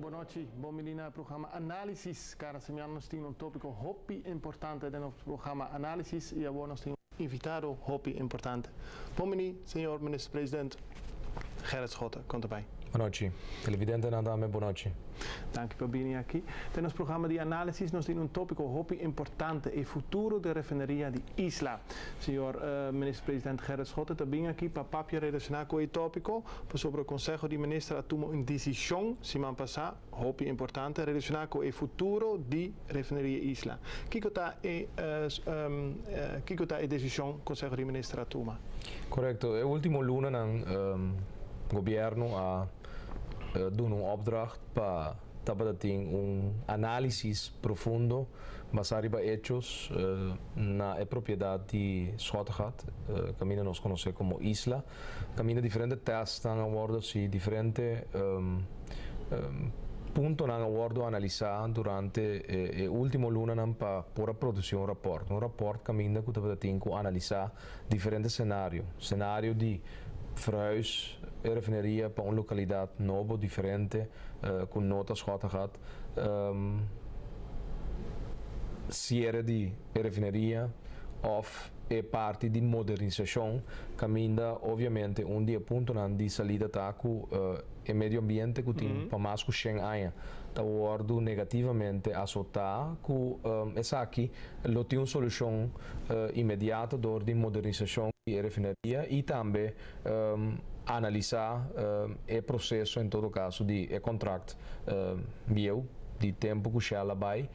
Bon nochi. Bon bini na programa Análisis. Kada siman nos tin un tópiko hopi importante den nos programa Análisis i awor nos tin un invitado hopi importante. Bon bini, señor Minister President Gerrit Schotte. Kon ta bai? Bon nochi. Televidentenan tambe bon nochi. Danki pa bini aki. Den nos programa di Análisis nos tin un tópiko hopi importante, e futuro di refineria di Isla. Señor Minister President Gerrit Schotte ta bin aki pa papia relashoná ku e tópiko, pasobra Konseho di Minister a tuma un desishon siman pasá hopi importante relashoná ku e futuro di Refineria Isla. Kiko ta e kiko ta e desishon Konseho di Minister a tuma? Korekto. E último lunanan gobièrnu a duna un opdracht pa tabata tin un análisis profundo basá riba hechos na e propiedat di Schottegat, kaminda nos konosé komo Isla, kaminda diferente tèstnan a wòrdu hasi, diferente puntonan a wòrdu analisá durante e último lunanan pa por a produsí un rapòrt. Un rapòrt kaminda ku tabata tin ku analisá diferente senario, senario di verhuis e refineria pa un lokalidat nobo, diferente, ku no ta Schottegat, siere di e refineria òf e parti di modernisashon kaminda obviamente un di e puntonan di salida ta ku e medio ambiente ku tin pa mas ku shen aña ta wòrdu negativamente asotá ku esaki lo tin un solushon inmediato dor di modernisashon di e refineria i tambe analisá e proseso en todo kaso di e kontrakt bieu di tempu ku Shell a bai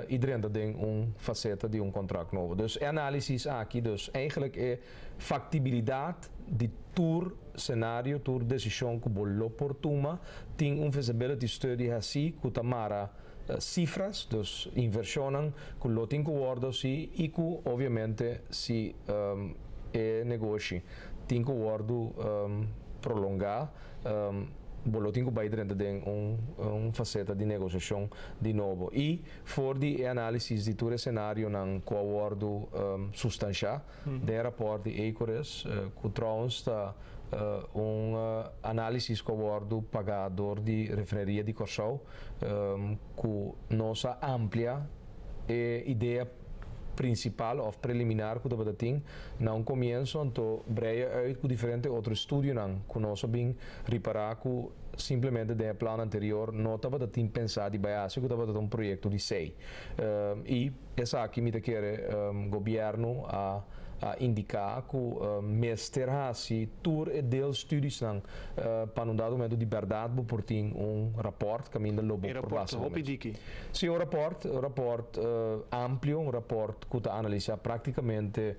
i drenta den un faseta di un kontrakt nobo. Dus e análisis aki dus eigenlijk e faktibilidat di tur senario, tur desishon ku bo lo por tuma tin un feasibility study hasí ku ta mara sifras, dus invershonnan ku lo tin ku wòrdu hasí i ku obviamente si e negoshi tin ku wòrdu prolongá, bo lo tin ku bai drenta den un faseta di negosiashon di nobo. I for di e análisis di tur e senarionan ku a wòrdu sustanshá den e rapòrt di Ecorys, ku trouwens ta un análisis ku a wòrdu pagá dor di Refineria di Kòrsou, ku nos a amplia e idea prinsipal òf preliminar ku tabata tin na un komienso, anto breia uit ku diferente otro estudionan ku nos a bin ripará ku simplemente den e plan anterior no tabata tin pensá di bai hasi ku tabata ta un proyekto di sei. I esaki mi ta kere gobièrnu a a indiká ku mester hasi tur e deelstudiesnan pa na un dado momento di bèrdat bo por tin un rapòrt kaminda lo bo E por rapòrt basa bo hopi mes. diki. Sí, un rapòrt, un rapòrt amplio, un rapòrt ku ta analisá práktikamente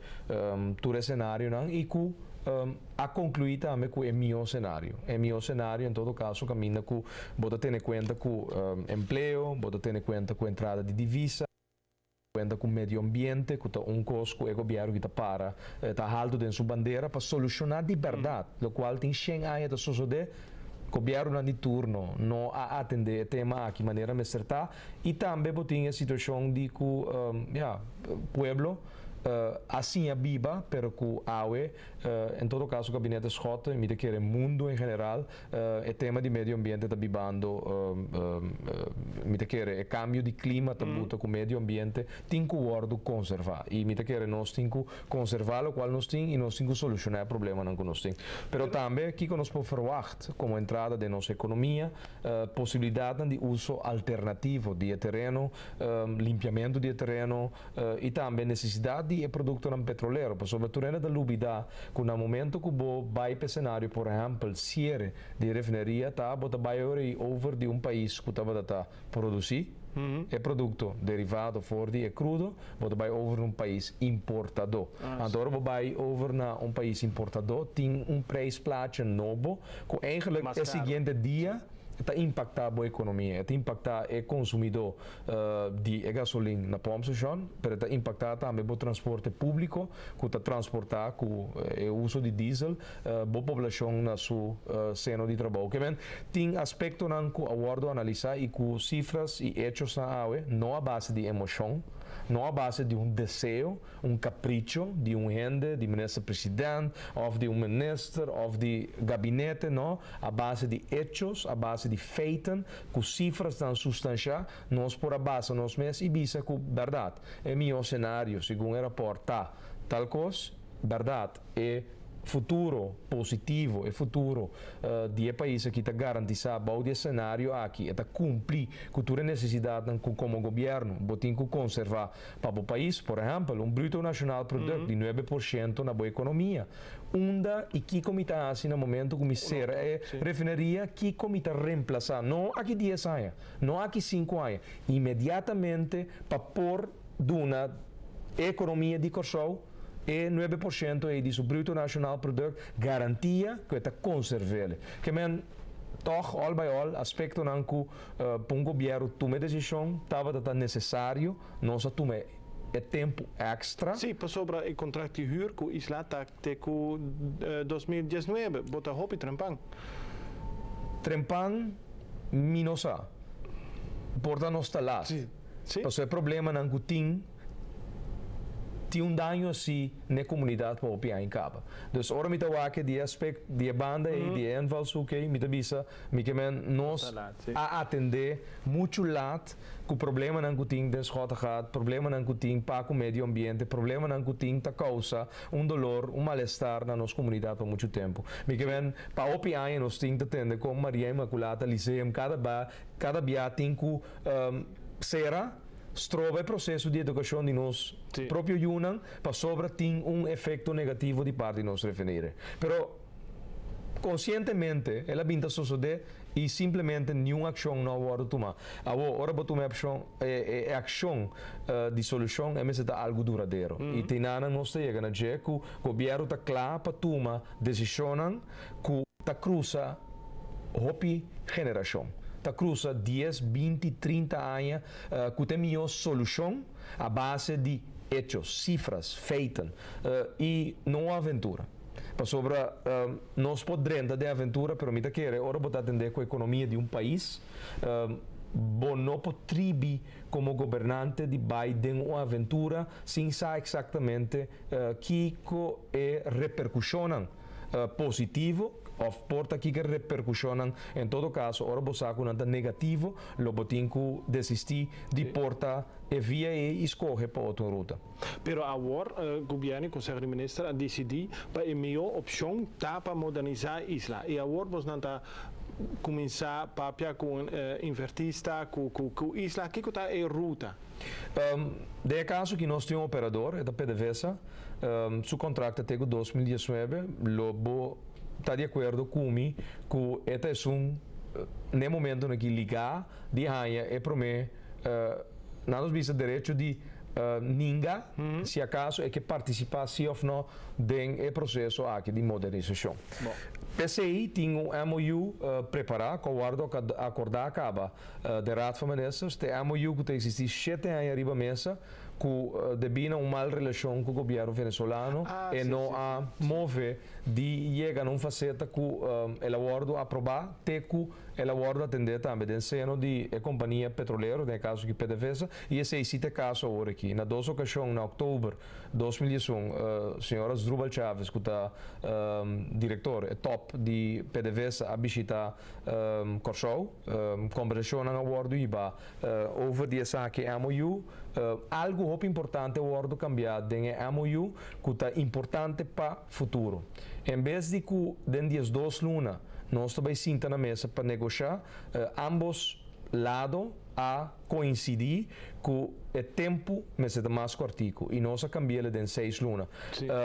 tur e senarionan i ku a konkluí tambe ku e mihó senario. E mihó senario en todo kaso kaminda ku bo ta tene kuenta ku empleo, bo ta tene kuenta ku entrada di divisa, kuenta ku medio ambiente ku ta un kos ku e gobièrnu ki ta para ta haltu den su bandera pa solushoná di bèrdat lokual tin shen aña ta sosodé. Gobièrnunan di turno no a atendé e tema aki manera mester ta i tambe bo tin e situashon di ku ya pueblo a siña biba pero ku awe en todo kaso Gabinete Schotte mi ta kere mundu en general E tema di medio ambiente ta bibando, mi ta kere e cambio di clima ta buta cu medio ambiente tin cu wordo conserva y mi ta kere nos tin cu conserva locual nos tin y nos tin cu soluciona e problemanan cu nos tin. Pero tambe kico nos por verwacht como entrada den nos economia, posibilidadnan di uso alternativo di e tereno, limpiamento di e tereno y tambe necesidad di e productonan petrolero, pasobra tur hende ta lubida cu na momento cu bo bay p'e scenario por ehempel ciere di refineria ta bo ta bay ora y over di un pais cu tabata ta produci e producto derivado for di e crudo bo ta bay over na un pais importador. Anto ora bo bay over na un pais importador tin un prijsplaatje nobo cu eigenlijk e siguiente dia ta impacta bo economia, e ta impacta e consumidor di e gasolin na pompstation, pero e ta impacta tambe bo transporte publico cu ta transporta cu e uso di diesel bo poblacion na su seno di trabou. Ke men tin aspectonan cu a wordo analisa y cu cifras y hechosnan awe, no a base di emocion, no a base di un deseo, un capricho di un hende, di minister president of di un minister of di gabinete, no, a base di hechos, a base base di feiten, ku sifranan supstansiá, nos por a basa nos mes i bisa ku berdat, e mihó senario, segun e rapport ta tal kos, berdat, e futuro positivo, e futuro di e pais aki ta garantisá bou di e senario aki, ta kumpli ku tur nesesidatnan ku komo gobièrnu, bo tin ku konservá pa e pais, por ehèmpel, un bruto nacional product di 9% na bo ekonomia. Unda i kiko mi ta hasi na momento ku mi sera e refineria, kiko mi ta remplasá, no aki 10 aña, no aki 5 aña, inmediatamente pa por duna ekonomia di Kòrsou e 9% ei di su bruto nacional product garantia ku ta konserv'é. Ke men toch all by all aspektonan ku pa un gobièrnu tuma desishon tabata nesesario, nos a tuma e tempu èkstra. Sí, pasobra e kontrakt di huur ku Isla ta te ku 2019, bo ta hopi trempan. Trempan mi no sa. Por ta nos ta lat. Paso e problemanan ku tin tin un daño asina na komunidat pa hopi aña kaba. Dus ora mi ta wak di aspekto di banda i di invalshoek ei, mi ta bisa, mi ke men nos a atendé muchu lat ku problemanan ku tin den Schottegat, problemanan ku tin pa ku medio ambiente, problemanan ku tin ta kousa un dolor, un malestar na nos komunidat pa muchu tempu. Mi ke men pa hopi aña nos tin ta tende kon Maria Immaculata Lyceum kada bia tin ku sera, stroba e proseso di edukashon di nos propio yunan, pasobra tin un efekto negativo di parti di nos refineria. Pero konsientemente el a bin ta sosodé i simplemente ningun akshon no a wòrdu tumá. Awor, ora bo tuma akshon, e akshon di solushon, e mester ta algu duradero. I t'einan nos ta yega na dje ku gobièrnu ta kla pa tuma desishonnan ku ta krusa hopi generashon. Ta krusa 10, 20, 30 aña ku ta e mihó solushon a base di echo, sifras, feiten i no aventura. Pasobra nos por drenta den aventura, pero mi ta kere, ora bo ta atendé ku ekonomia di un pais, bo no por tribi komo gobernante di bai den un aventura sin sa eksaktamente kiko e reperkushonnan positivo òf por ta kiko reperkushonnan en todo kaso, ora bo sa ku nan ta negativo, lo bo tin ku desistí di por ta e via ei i skohe pa otro ruta. Pero awor, gobièrnu i Konseho di Minister a disidí pa e mihó opshon ta pa modernisá Isla. I awor bosnan ta kuminsá papia ku invertista, ku Isla. Kiko ta e ruta? Den e kaso ku nos tin un operador, ta PDVSA, su kontrakt te ku 2019, lo bo ta di akuerdo ku mi ku e ta un na momento ku ligá di haña e promé na nos bisa derecho di ninga si akaso e ke partisipá si òf no den e proseso aki di modernisashon. P'esei tin un MOU prepará, ku a wòrdu akordá kaba den Raad van Ministers, e MOU ku ta eksistí 7 aña riba mesa, ku debí na un mal relashon ku e gobièrnu venezolano e no a move di yega na un faseta ku el a wòrdu aprobá, te ku el a wòrdu atendé tambe den seno di e kompania petrolero, den kaso ku PDVSA, i esei ta e kaso awor aki. Na dos okashon, na òktober 2001, señor Asdrubal Chávez, ku ta direktor, e top di PDVSA, a bishitá Kòrsou, kombersashonnan a wòrdu hibá over di esaki MOU, algu hopi importante a wòrdu kambiá den e MOU, ku ta importante pa futuro. En bes di ku den 12 luna, nos ta bai sinta na mesa pa negoshá, ambos lado a koinsidí ku e tempu mester ta mas kòrtiku i nos a kambi'é den 6 luna.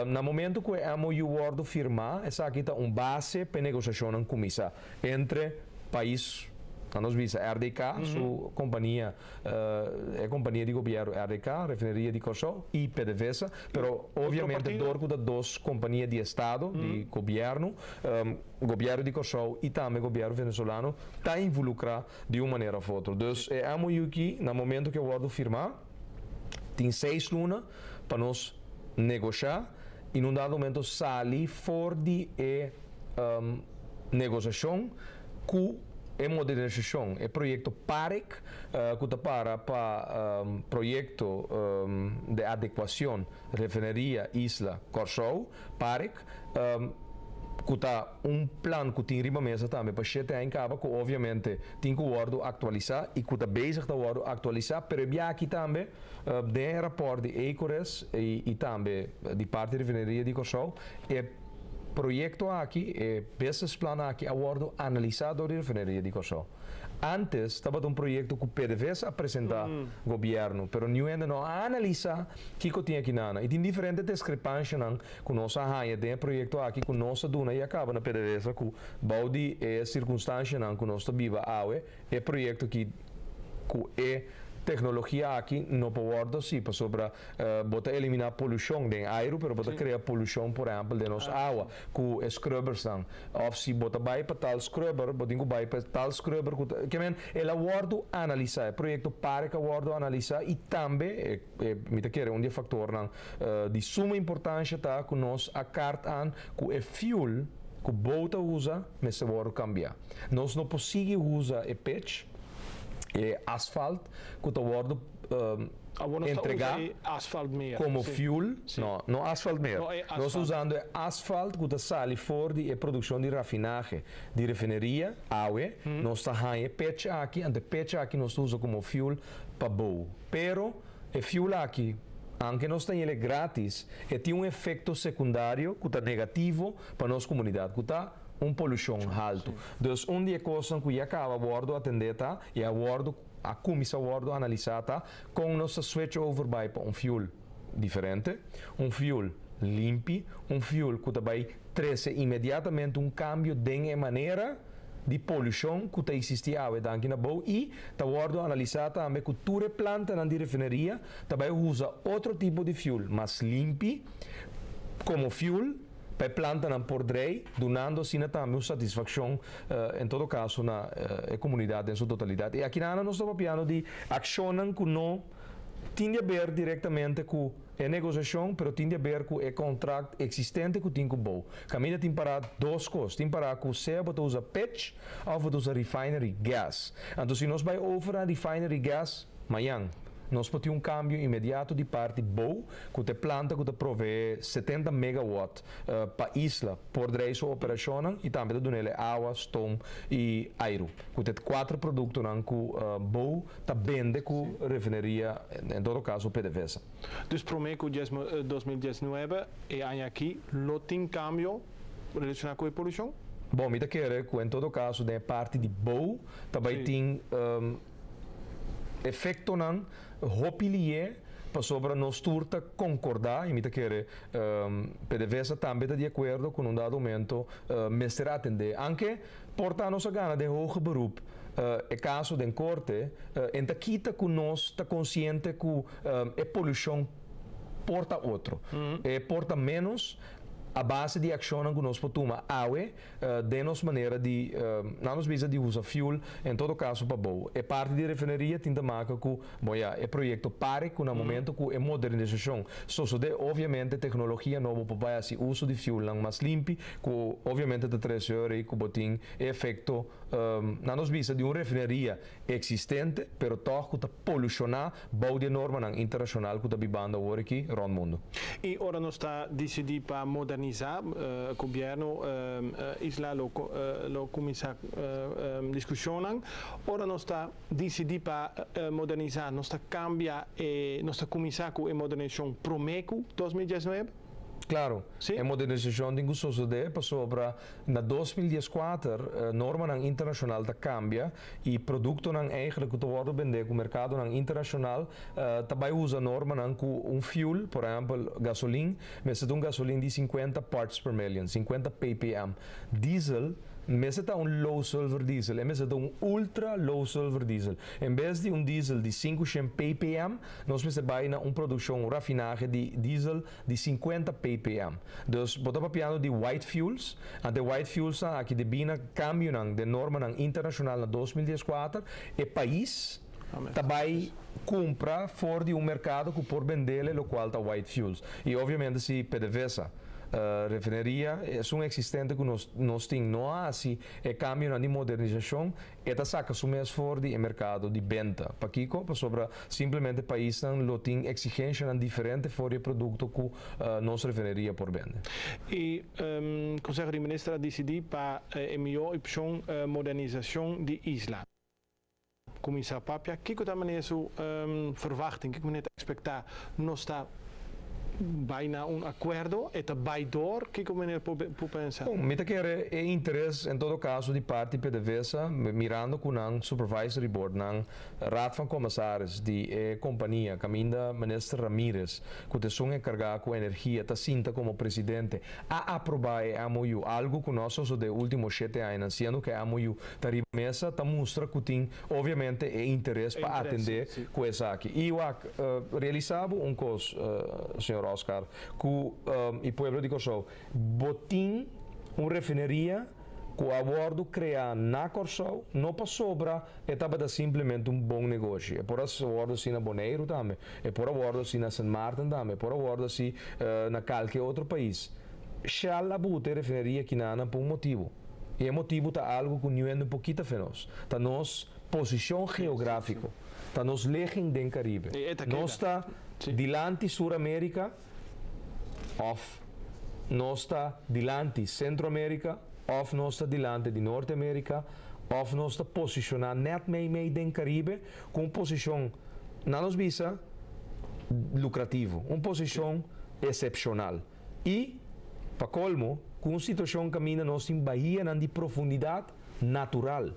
Na momento ku e MOU wòrdu firmá, esaki ta un base pa negoshashon kuminsá entre pais, nos bisa RDK, su kompania, e kompania di gobièrnu RDK, Refineria di Kòrsou, i PDVSA, pero obviamente dor ku dos kompania di estado, di gobièrnu, gobièrnu di Kòrsou i tambe gobièrnu venezolano, ta involukrá di un manera òf otro. Dus e MOU aki, na momento ku e wòrdu firmá, tin 6 luna pa nos negoshá i na un dado momento sali for di e negoshashon ku e modernisashon, e proyekto PAREC, ku ta para pa proyekto di adekuashon Refineria Isla Kòrsou, PAREC, Ku ta un plan ku tin riba mesa tambe pa 7 aña kaba, ku obviamente tin ku wòrdu aktualisá i ku ta bezig ta wòrdu aktualisá, pero e aki tambe den rapport di Ecorys i tambe di parti di refineria di Kòrsou, e proyekto aki, e business plan aki, a wòrdu analisá dor di refineria di Kòrsou. Antes tabata un proyekto ku PDVSA a presentá gobièrnu, pero ainda no a analisá kiko tin akinan. I tin diferente diskrepansianan ku nos a haña den e proyekto aki ku nos a duna i a kaba na PDVSA ku bou di e sirkunstansianan ku nos ta biba awe, e proyekto aki ku e teknologia aki no por si pasobra bo ta eliminá polushon di aire, pero bo ta krea polushon, por ehèmpel, di nos awa ku scrubbers nan, òf si bo ta bai pa tal scrubber, bo tin ku bai pa tal scrubber ku ke men el a wòrdu analisá. E proyekto PAREC a wòrdu analisá i tambe mi ta kere un di e faktornan di suma importansia ta ku nos a kaart aan ku e fuel ku BOW ta usa mester wòrdu kambia. Nos no por sigui usa e pitch, e asfalt ku ta wòrdu entregá asfalt meer komo fuel, no, no asfalt meer. No, nos usando asfalt ku ta sali for di produkshon di refinahe di refineria, awe, nos ta haña pitch aki, anto pitch aki nos usa komo fuel pa BOW. Pero e fuel aki, aunke nos tin e gratis, e tin un efekto sekundario ku ta negativo pa nos komunidat, ku ta un polushon haltu. Dus un di e kosnan ku ya kaba a wòrdu atendé ta, i a wòrdu a kuminsá wòrdu analisá ta kon nos switch over bai pa un fuel diferente, un fuel limpi, un fuel ku ta bai trese inmediatamente un kambio di manera di polushon ku ta eksistí awe danki na BOW, i ta wòrdu analisá tambe ku tur planta di refineria tambe usa otro tipo di fuel mas limpi komo fuel pa plantanan por drei, dunando asina tambe un satisfakshon en todo kaso na komunidat den su totalidat. I aki nos ta papiando di akshon ku no tin di haber direktamente ku e negosiashon, pero tin di haber ku e kontrakt eksistente ku tin ku BOW. Kaminda tin para dos kos, tin para ku sea bo usa pitch òf usa refinery gas. Anto, si nos bai over na refinery gas, mañan nos por tin un kambio inmediato di parti BOW, ku e planta ku ta proveé 70 megawatt pa isla por drei su operashon i tambe ta duna awa, stoom i airu. Ku e kuater produktonan ku BOW ta bende ku refineria, en todo kaso PDVSA. Dus promé ku 2019 e aña aki lo tin kambio relashoná ku e polushon? Bon, mi ta kere ku en todo kaso di parti di BOW tambe tin efektonan hopi lihé pasobra nos tur ta konkordá i mi ta kere PDVSA tambe ta di akuerdo ku un dado momento mester atendé. Aunke por ta nos a gana den hoger beroep e kaso den korte, e ta kita ku nos ta konsiente ku e polushon por ta otro. E por ta menos a base di akshon ku nos por tuma awe di nos manera di na nos bisa di usa fuel, en todo kaso pa BOW. E parti di refineria tin te maken ku, bon ja, e proyekto PAREC, ku na momento ku e modernisashon sosodé, obviamente teknologia nobo pa bai hasi uso di fuel nan mas limpi, ku obviamente ta trese ku bo tin efekto na nos bisa di un refineria eksistente, pero toch ku ta polushoná bou di normanan internashonal ku ta bibando awor aki rònt mundu. I ora nos ta disidí pa modernisá, gobièrnu isla lo kuminsá diskushon. Ora nos ta disidí pa modernisá, nos ta kambia, nos ta kuminsá ku e modernisashon promé ku 2019? Klaro, e modernisashon tin ku sosodé pasobra na 2014 normanan internashonal ta kambia i produktonan eigenlijk ku ta wòrdu bendé ku merkadonan internashonal tambe usa normanan ku un fuel, por ehèmpel, gasolin, mester un gasolin di 50 parts per million, 50 ppm. Diesel, mester ta un low sulfur diesel, e mester un ultra low sulfur diesel. En bes di un diesel di 500 ppm, nos mester bai na un produkshon, un refinahe di diesel di 50 ppm. Dus bo ta papiando di white fuels, anto white fuels aki debí na kambio di normanan internashonal na 2014, e pais tambe kumpra for di un merkado ku por bende lokual ta white fuels. I obviamente si PDVSA Refineria esun eksistente ku nos tin no a hasi e kambionan di modernisashon, e ta saka su mes for di e merkado di benta. Pakiko? Pasobra simplemente paisnan lo tin eksigenshanan diferente for di e produkto ku nos refineria por bende. E Konseho di Minister a disidí pa e mihó opshon modernisashon di Isla. Kuminsá papia, kiko ta meneer su verwachting, kiko meneer ta ekspektá? Nos ta bai na un akuerdo, e ta bai dor, kiko meneer por pensa? Bon, mi ta kere e interes en todo kaso di parti PDVSA, mirando ku nan supervisory board, nan raad van commissaris di e kompania kaminda minister Ramirez, ku ta esun enkargá ku energia, ta sinta komo presidente, a aprobá e MOU, algu ku no a sosodé último shete añanan, siendo ku e MOU ta riba mesa, ta mustra ku tin obviamente e interes pa atendé ku esaki. I wak, realisá bo un kos, señor Oscar, ku i pueblo di Kòrsou, bo tin un refineria ku a wòrdu kreá na Kòrsou, no pasobra e tabata simplemente un bon negoshi. E por a wòrdu así na Boneiru tambe, e por a wòrdu así na Sint Maarten tambe, e por a wòrdu así na kalke otro pais. Shell a buta e refineria akinan pa un motibu. I e motibu ta algu ku niun hende por kita fe nos. Ta nos posishon geográfiko. Ta nos ligging den Karibe. Nos ta dilanti Sur Amerika òf nos ta dilanti Sentro Amerika òf nos ta dilanti di Norte Amerika òf nos ta posishoná nèt mei mei den Karibe ku un posishon, nan nos bisa, lukrativo, un posishon esepshonal. I, pa kolmo, ku un situashon kaminda nos tin bahianan di profundidat natural.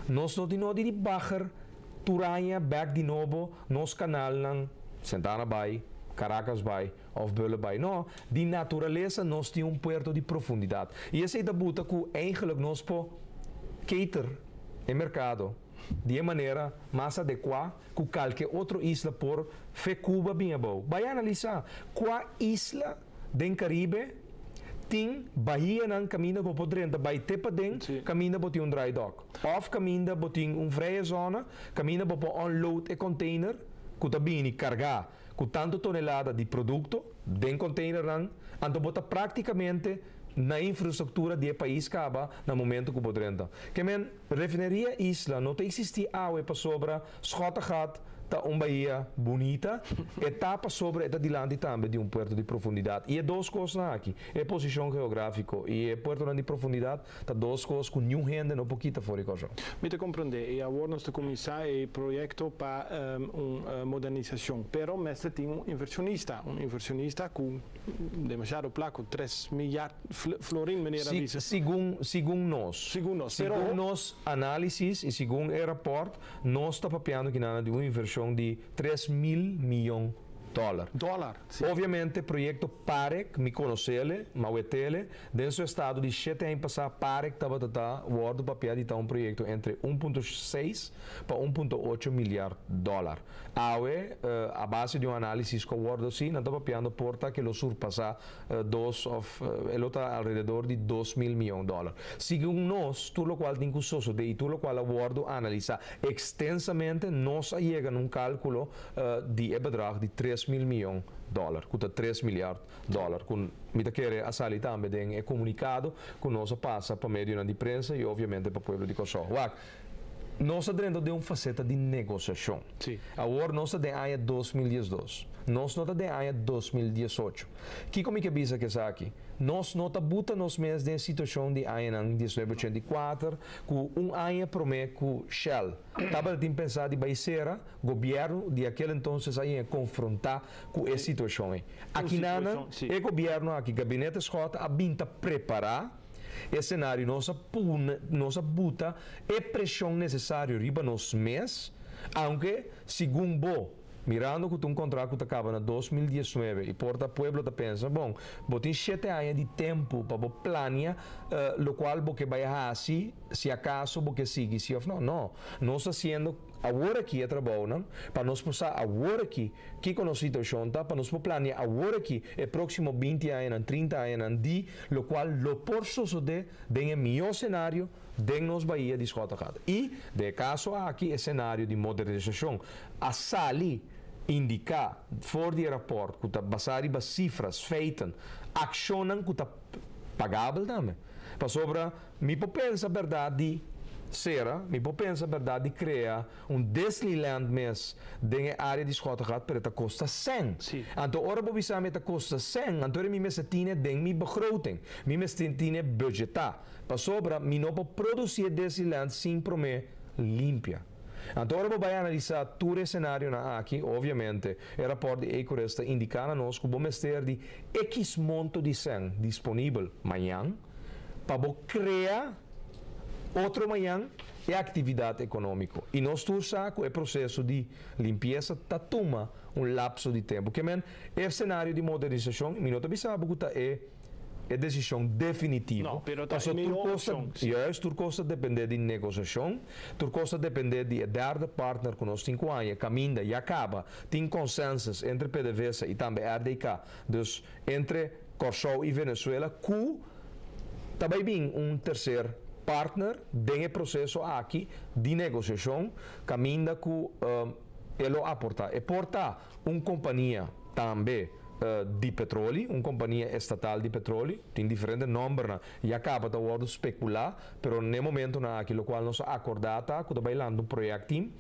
Nos no tin nodi di bager tur aña bèk di nobo nos kanalnan Santana Bay, Caracas Bay òf Bulle Bay. No, di naturalesa nos tin un puerto di profundidat. I esei ta buta ku eigenlik nos por cater e merkado di e manera mas adekuá ku kalke otro isla por fe Cuba bin abou. Bai analisá kua isla den Caribe tin bahianan kaminda bo por drenta bai te paden kaminda bo tin un dry dock òf kaminda bo tin un vrije zona kaminda bo por unload e container ku ta bini kargá ku tantu tonelada di produkto den containernan anto bo ta praktikamente na infrastruktura di e pais kaba na momento ku bo drenta. Ke men Refineria Isla no ta eksistí awe pasobra Schottegat ta un bahia bunita, e ta pasobra e ta dilanti tambe di un puerto di profundidat. I e dos kosnan aki, e posishon geográfiko i e puertonan di profundidat, ta dos kos ku niun hende no por kita for di Kòrsou. Mi ta komprondé i awor nos ta kuminsá e proyekto pa un modernisashon, pero mester tin un invershonista, un invershonista ku demasiado plak, ku tres milyard florin, meneer a bisa. Segun, segun nos. Segun nos, pero. Segun nos análisis i segun e rapòrt, nos ta papiando kinana di un invershon di 3000 miyon dòler. Dòler, si. Obviamente proyekto Parek, mi konosele, m'a wetele, den su estado di shete aña pasá Parek tabata ta wòrdu papiá di ta un proyekto entre 1.6 pa 1.8 milyard dòler. Awe, a base di un análisis ku a wòrdu hasi, nan ta papiando por ta ke lo surpasá dos of e lo ta alrededor di 2000 miyon dòler. Segun nos, tur lokual tin ku sosodé i tur lokual a wòrdu analisá ekstensamente, nos a yega na un kálkulo di e bedrag di 3000 miyon dòler, ku ta 3 milyard dòler, ku mi ta kere a sali tambe den e komunikado ku nos a pasa pa medionan di prensa i obviamente pa pueblo di Kòrsou. Wak, nos a drenta den un faseta di negosiashon. Awor nos ta den aña 2012. Nos no ta den aña 2018. Kiko mi ke bisa ku esaki? Nos no ta buta nos mes den situashon di añanan 1984, ku un aña promé ku Shell tabatin pensá di bai sera, gobièrnu di aquel entonces a konfrontá ku e situashon ei. Akinan, e gobièrnu aki, gabinete Schotte, a bin ta prepará e senario, nos a pone, nos a buta e preshon nesesario riba nos mes, aunke segun bo, mirando ku un kontrato ta kaba na 2019 i por ta pueblo ta pensa, bon, bo tin 7 aña di tempu pa bo plania lokual bo ke bai hasi, si akaso bo ke sigui si òf no. No, nos ta hasiendo awor aki e trabounan pa nos por sa awor aki kiko nos situashon ta, pa nos por plania awor aki e próksimo 20 aña, 30 aña di lokual lo por sosodé den e mihó senario den nos bahia di Schottegat. I den e kaso aki e senario di modernisashon a sali. Indiká for di e rapòrt ku ta basá riba sifras, feiten, akshonnan ku ta pagabel tambe. Pasobra mi por pensa bèrdat di sera, mi por pensa bèrdat di krea un Disneyland mes den e área di Schottegat, pero e ta kosta sèn. Anto ora bo bisa mi e ta kosta sèn, anto mi mester tine den mi begroting, mi mester tine budgetá, pasobra mi no por produsí e Disneyland sin promé limpia. Anto ora bo bai analisá tur e senarionan aki, obviamente e rapòrt di Ecorys ta indiká na nos ku bo mester di ekis monto di sèn disponibel mañan pa bo krea otro mañan e aktividat ekonómiko. I nos tur sa ku e proseso di limpiesa ta tuma un lapso di tempu. Ke men, e senario di modernisashon, mi no ta bisa bo ku ta e. E desishon definitivo. No, pero ta e Paso tur mihó kos ta, opshon, sí. juist, tur kos ta dependé di negosiashon, tur kos ta dependé di e derde partner ku nos tin ku haña, kaminda ya kaba tin consensus entre PDVSA i tambe RDK, dus entre Kòrsou i Venezuela, ku ta bai bin un terser partner den e proseso aki di negosiashon, kaminda ku e lo aportá. E por ta un kompania tambe di petroli, un kompania estatal di petroli, tin diferente nòmbernan, ya kaba ta wòrdu spekulá, pero n'e momentunan aki lokual nos a akordá ta ku ta bai lanta un project-team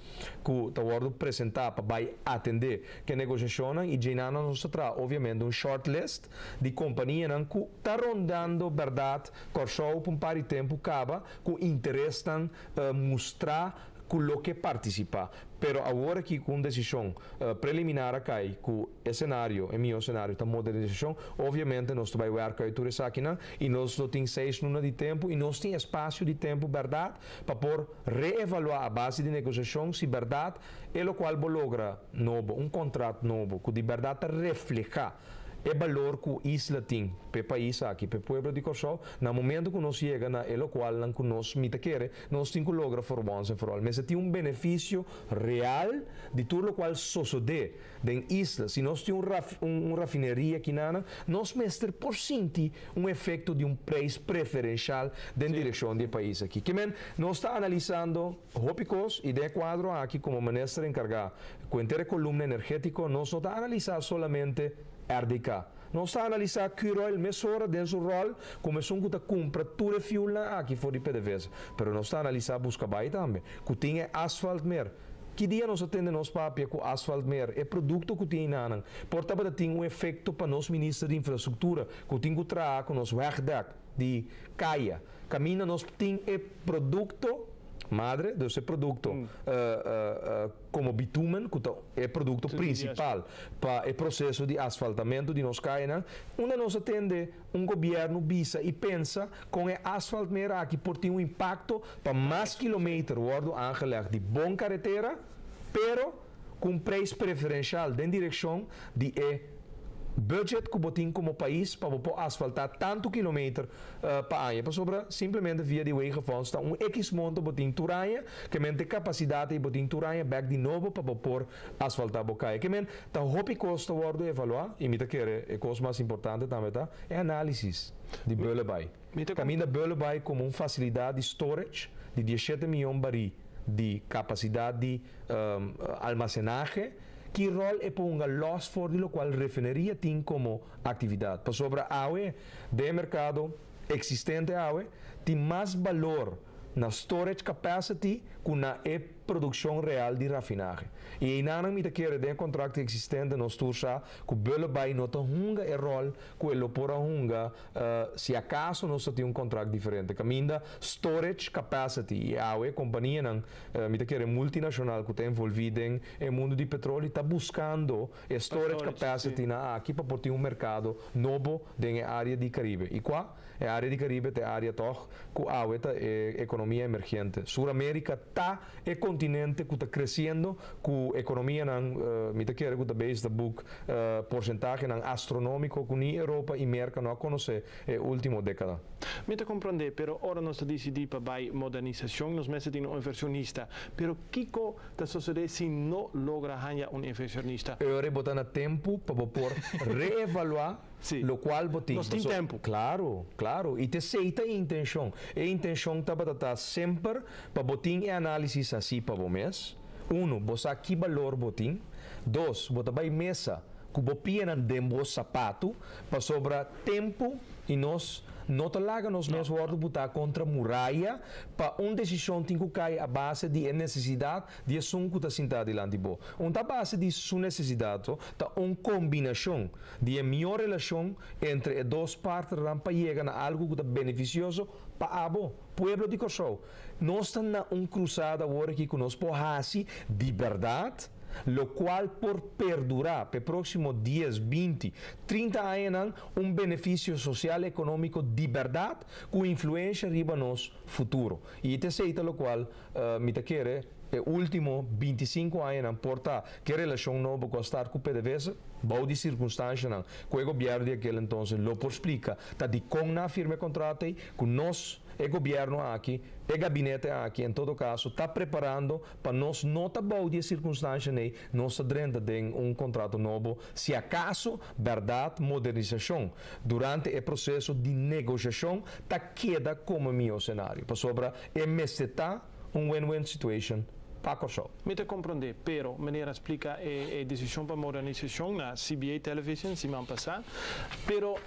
ku ta wòrdu presentá pa bai atendé ku e negoshashonnan i djeinan nos ta traha obviamente un shortlist di kompanianan ku ta rondando bèrdat Kòrsou pa un par di tempu kaba ku interesnan mustrá ku lo ke partisipá. Pero awor aki ku un desishon preliminar a kai ku e senario, e mihó senario ta modernisashon, obviamente nos ta bai wèrk uit tur esakinan i nos lo tin seis luna di tempu i nos tin espasio di tempu bèrdat pa por reevaluá a base di negosiashon si bèrdat e lokual bo logra nobo, un kontrat nobo ku di bèrdat ta reflehá e balor ku isla tin p'e pais aki, p'e pueblo di Kòrsou, na momento ku nos yega na e lokualnan ku nos mi ta kere Nos tin ku logra for once and for all. Mester tin un benefisio real di tur lokual sosodé den isla. Si nos tin un un rafineria kinana, nos mester por sinti un efekto di un preis preferenshal den direkshon di e pais aki. Ke men, nos ta analisando hopi kos i den e kuadro aki komo minister enkargá ku henter e kolumna energétiko nos no ta analisá solamente RDK. Nos ta analisá Curoil mesora den su ròl komo esun ku ta kumpra tur e fiulnan aki for di PDVSA. Pero nos ta analisá Buskabai tambe, ku tin e asfaltmer. Ki dia nos a tende nos papia ku asfaltmer, e produkto ku tin einanan, por tabata tin un efekto pa nos minister di infrastruktura ku tin ku traha ku nos wegdek di kaya, kaminda nos tin e produkto madre, dus e produkto komo bitumen, ku ta e produkto prinsipal pa e proseso di asfaltamentu di nos kayanan, unda nos a tende un gobièrnu bisa i pensa kon e asfaltmer aki por tin un impakto pa mas kilometer wòrdu aangelegd di bon karetera, pero ku un preis preferenshal den direkshon di e budget ku bo tin komo pais pa bo por asfaltá tantu kilometer pa aña, pasobra simplemente via di Wegenfonds ta un ekis monto bo tin tur aña, ke men te kapasidat ei bo tin tur aña bèk di nobo pa bo por asfaltá bo kaya. Ke men ta hopi kos ta wòrdu evaluá i mi ta kere e kos mas importante tambe ta e análisis di Bullenbaai. Kaminda Bullenbaai komo un fasilidat di storage di dieshete mion barí di kapasidat di almasenahe, Ki ròl e por hunga lòs for di lokual refineria tin komo aktividat? Pasobra awe den e merkado eksistente awe tin mas balor na storage capacity ku na e produkshon real di rafinahe. I einanan mi ta kere den e kontrakto eksistente nos tur sa ku Bullenbaai no ta hunga e ròl ku e lo por a hunga Si acaso nos ta tin un contract diferente caminda storage capacity y awe companianan mi ta kere multinacional cu ta envolvi den e mundo di petroleo ta buscando e storage capacity nan aki pa por tin un mercado nobo den e area di Caribe. Y cua? E area di Caribe ta e area toch cu awe ta e economia emergente. Sur America ta e continente cu ta creciendo cu economianan mi ta kere cu ta base ta boek porcentahenan astronomico cu ni Europa y Merca no a conoce e ultimo decada. Mi ta comprende, pero ora nos ta dicidi pa bay modernisacion nos mester tin un inversionista. Pero kico ta sosode si no logra hanja un inversionista? Ora bo ta na tempo pa bo por reevalua locual bo tin. Nos tin tempo. Claro, claro. Y t'esey ta e intencion. E intencion tabata ta semper pa bo tin e analisis haci pa bo mes. Uno, bo sa ki balor bo tin. Dos, bo ta bai mesa ku bo pianan den bo sapatu, pasobra tempu i nos no ta laga nos mes wòrdu butá kontra muraya pa un desishon tin ku kai a base di e nesesidat di esun ku ta sintá dilanti bo. Un ta base di su nesesidat ta un kombinashon di e mihó relashon entre e dos partnernan pa yega na algu ku ta benefisioso pa abo, pueblo di Kòrsou. Nos ta na un krusada awor aki ku nos por hasi di bèrdat, lokual por perdurá pa e próksimo 10, 20, 30 añanan un benefisio sosial ekonómiko di bèrdat ku influensha riba nos futuro. I ta esei ta lokual mi ta kere e último 25 añanan por ta ku e relashon nobo ku a start ku PDVSA, bou di sirkunstanshanan ku e gobièrnu di akel entonces lo por splika ta dikon nan a firma e kontrato ei ku nos, e gobièrnu aki, e gabinete aki en todo kaso ta preparando pa nos no ta bou di e sirkunstanshanan ei, nos ta drenta den un kontrato nobo si akaso bèrdat modernisashon durante e proseso di negoshashon ta keda komo e mihó senario, pasobra e mester ta un win-win situation pa Kòrsou. Mi ta komprondé, pero meneer a splika e desishon pa modernisashon na CBA Television siman pasá, pero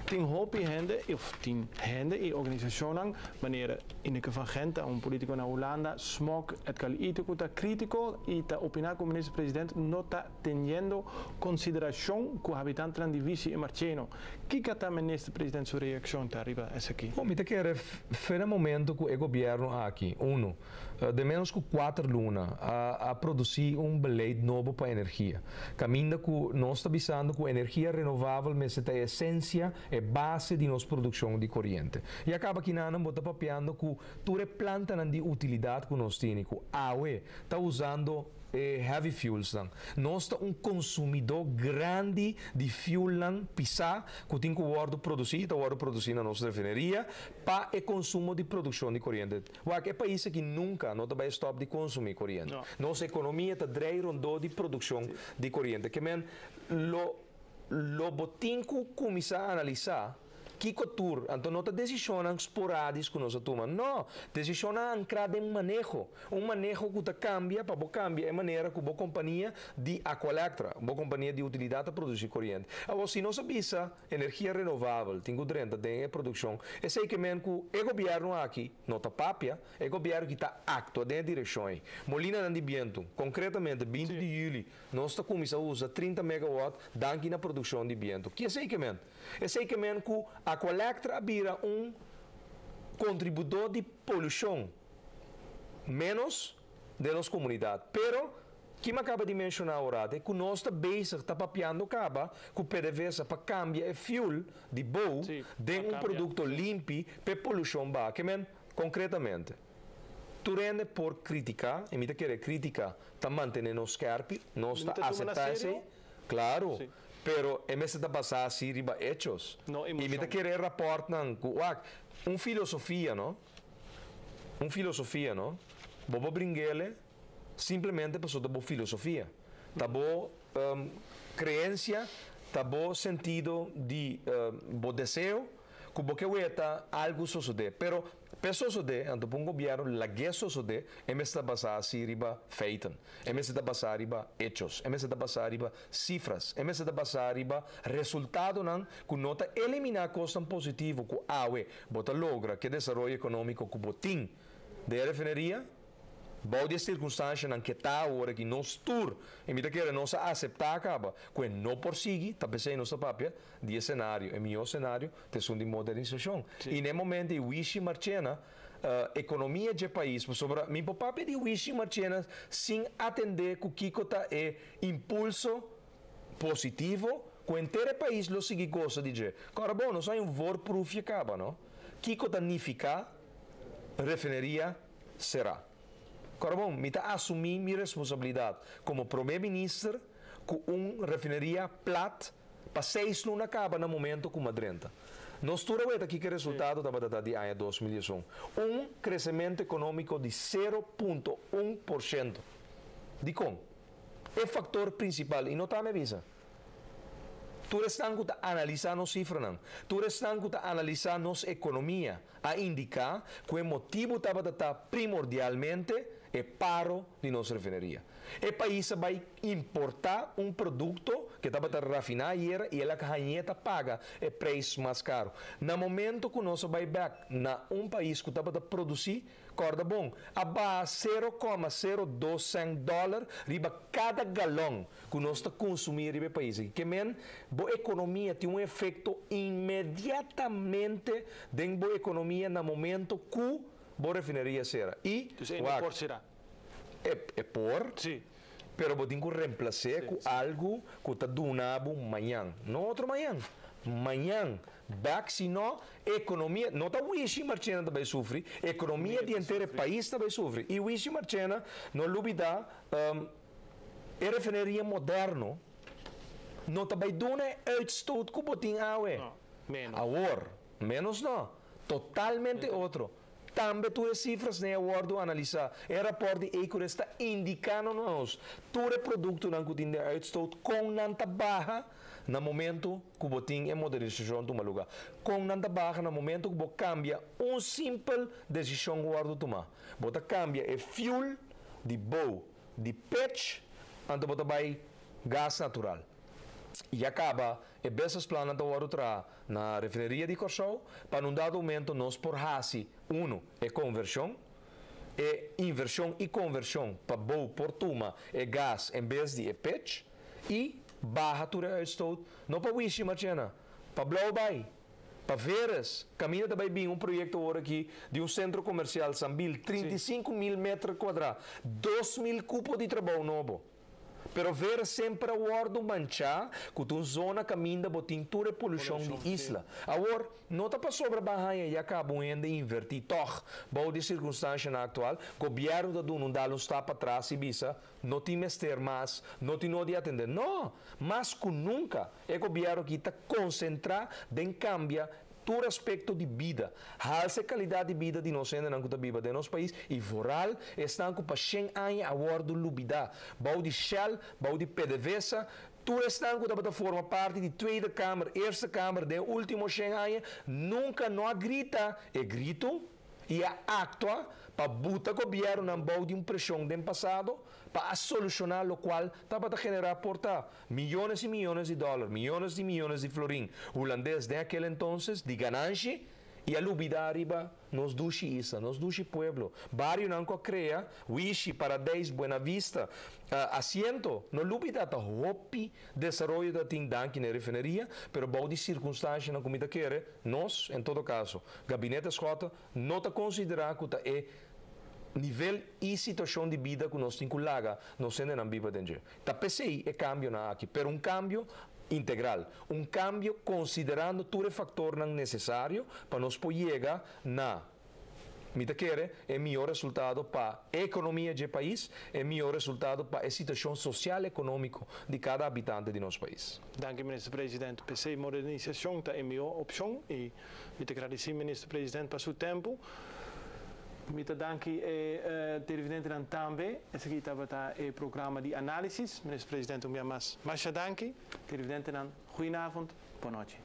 tin hopi hende, òf tin hende i organisashonnan, manera Ineke van Gent, un polítiko na Hulanda, SMOC, Edgar Ito, ku ta krítiko i ta opiná ku minister-president no ta teniendo konsiderashon ku habitantenan di Wishi i Marcheno. Kiko ta minister-president su reakshon ta riba esaki? Bon, mi ta kere fe na momento ku e gobièrnu aki, unu, den ménos ku 4 luna a produsí un beleid nobo pa energia, kaminda ku nos ta bisando ku energia renovabel mester ta e esensia, e base di nos produkshon di koriente. I a kaba kinanan bo ta papiando ku tur e plantanan di utilidat ku nos tini ku awe ta usando e heavy fuelsnan. Nos ta un konsumidó grandi di fuelnan pisá ku tin ku wòrdu produsí i ta wòrdu produsí na nos refineria pa e konsumo di produkshon di koriente. Wak, e pais aki nunka no ta bai stòp di konsumí koriente. Nos ekonomia ta drei rondó di produkshon di koriente. Ke men lo lo bo tin ku kuminsá analisá kiko tur, anto no ta desishonnan sporádis ku nos a tuma, no, desishonnan ankrá den maneho, un maneho ku ta kambia pa bo kambia e manera ku bo kompania di Aqualectra, bo kompania di utilidat ta produsí koriente. Awor, si nos a bisa energia renovabel tin ku drenta den e produkshon, esei ke men ku e gobièrnu aki no ta papia, e gobièrnu ki ta aktua den e direkshon ei. Molinanan di bientu, konkretamente 20 di yüli nos ta kuminsá usa 30 megawatt danki na produkshon di bientu. Ki esei ke men? Esei ke men ku Aqualectra a bira un kontribudó di polushon ménos den nos komunidat. Pero, ki mi a kaba di menshoná ora te ku nos ta bezig ta papiando kaba ku PDVSA pa kambia e fuel di bou den un produkto limpi pa e polushon baha. Ke men, konkretamente, tur hende por kritiká, i mi ta kere kritika ta mantené nos skèrpi, nos ta aseptá esei. Klaru, pero e mester ta basá si riba hechos. I mi ta kere e rapòrtnan ku, wak, un filosofia, no? Un filosofia, no? Bo por bring'ele simplemente pasobra ta bo filosofia. Ta bo kreensia, ta bo sentido di bo deseo ku bo ke weta algu sosodé. Pero p'e sosodé, anto pa un gobièrnu lag'é sosodé, e mester ta basá si riba feiten, e mester ta basá riba hechos, e mester ta basá riba sifras, e mester ta basá riba resultadonan ku no ta eliminá kosnan positivo ku awe bo ta logra ku e desaroyo ekonómiko ku bo tin den e refineria. Bou di e sirkunstanshanan ke ta awor aki nos tur, i mi ta kere nos a aseptá kaba ku e no por sigui, ta p'esei nos ta papia di e senario, e mihó senario ta esun di modernisashon. I na e momento ei Wishi Marchena, ekonomia dje pais, pasobra mi por papia di Wishi Marchena sin atendé ku kiko ta e impulso positivo ku henter e pais lo sigui gosa di dje. Kòrda bon, nos a hay un voorproefje kaba, no? Kiko ta nifiká refineria será. Kòrda bon, mi ta asumí mi responsabilidat komo Promé Minister ku un refineria plat pa 6 luna kaba na momento ku madrenta. Nos tur a weta kiko e resultado tabata ta di aña 2011. Un kresementu ekonómiko di 0,1%. Dikon? E faktor prinsipal, i no ta mi a bisa. Tur esnan ku ta analisá nos sifranan, tur esnan ku ta analisá nos ekonomia a indiká ku e motibu tabata ta primordialmente E paro di nos refineria. E pais a bay importa un producto cu tabata rafina ayera y el a hañ'e ta paga e prijs mas caro. Na momento cu nos a bay back na un pais cu tabata produci, corda bon, a baha 0,02 cent dollar riba cada galon cu nos ta consumi riba e pais. Kiermen, bo economia tin un efecto inmediatamente den bo economia na momento cu bo refineria cera. Y, Dus e por cera. E por, pero bo tin cu reemplasa cu algo cu ta duna bo mañan. No otro mañan. Mañan. Back, sino, economia, no ta Wishi Marchena tambe sufri, economia di henter pais tambe sufri. Y Wishi Marchena, no lubida, e refineria moderno, no ta bay duna uitstoot cu bo tin awe. No, menos. Awor, menos no. Totalmente otro. Tambe tur e cifranan a wordo analisa. E rapport di Ecorys ta indicando nos tur e productonan cu tin di uitstoot con nan ta baha na momento cu bo tin e modernisacion tuma luga. Con nan ta baha na momento cu bo cambia un simpel decision cu wordo tuma. Bo ta cambia e fuel di bou di pitch anto bo ta bay gas natural. Y caba e business plan ta wordo traha na refineria di Corsou pa un dado momento nos por hasi uno e conversion e inversion y conversion pa bo por tuma e gas en bes di e pitch y baha tur uitstoot no pa Wishi Marchena, pa Blauwbaai, pa Veeris. Caminda tambe bin un proyecto awor aki di un centro comercial Sambil, 35 mil meter cuadra, 2 mil cupo di trabou nobo. Pero Veeris semper a wordo mancha cu un zona caminda bo tin tur e polucion di isla. Awor, no ta pasobra baha y caba un hende inverti toch, bou di circunstancia actual, gobierno ta duna un dal un stap atras y bisa, no tin mester mas, no tin no di atende. No, mas cu nunca, e gobierno aki ta concentra den cambia tur aspecto di bida. Halsa calidad di bida di nos hendenan cu ta biba den nos pais y vooral esnan cu pa 100 aña a wordo lubida. Bou di Shell, bou di PDVSA, tur esnan cu tabata forma parti di Tweede Kamer, Eerste Kamer, den ultimo 100 aña, nunca no a grita e grito y a actua pa buta gobierno bou di un presion den pasado pa soluciona locual tabata genera por ta miyones y miyones di dollar, miyones y miyones di florin hulandes den aquel entonces di ganashi y a lubida riba nos dushi isla, nos dushi pueblo. Barionan cu a crea, Wishi, Paradijs, Buena Vista, Asiento, no lubida ta hopi desaroyo ta tin danki na refineria, pero bou di circunstancianan cu mi ta kere, nos, en todo caso, gabinete Schotte, no ta considera cu ta e nivel y situacion di bida cu nos tin cu laga, nos hendenan biba den dje. Ta p'esey e cambionan aki, pero un cambio integral, un cambio considerando tur e factornan necesario pa nos por yega na, mi ta kere, e miho resultado pa economia di pais, e miho resultado pa e situacion social economico di cada habitante di nos pais. Danki, minister presidente. P'esey modernisacion ta e miho opcion y mi ta gradici minister presidente pa su tempo. Mi ta danki e televidentenan tambe. Esaki tabata e programa di analisis. Minister presidente, un biaha mas. Masha danki. Televidentenan, goedenavond. Bon nochi.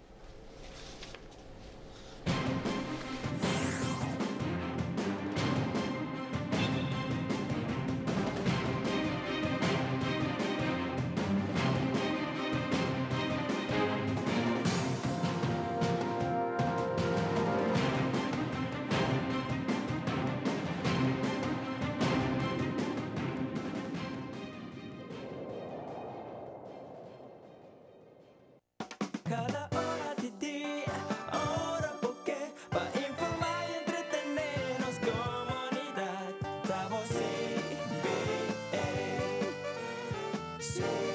Cada ora di dia, ora bo ke, pa informa y entretene nos comunidad. Ta bo CBN. CBN.